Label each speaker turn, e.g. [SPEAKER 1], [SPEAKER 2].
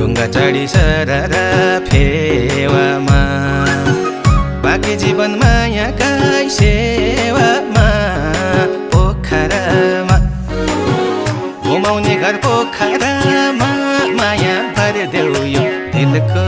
[SPEAKER 1] ढुङ्गा चढी सरर फेवामा बाँकी जीवन मायाकै सेवामा पोखरामा घुमाउने घर पोखरामा माया भरिदेऊ यो दिलको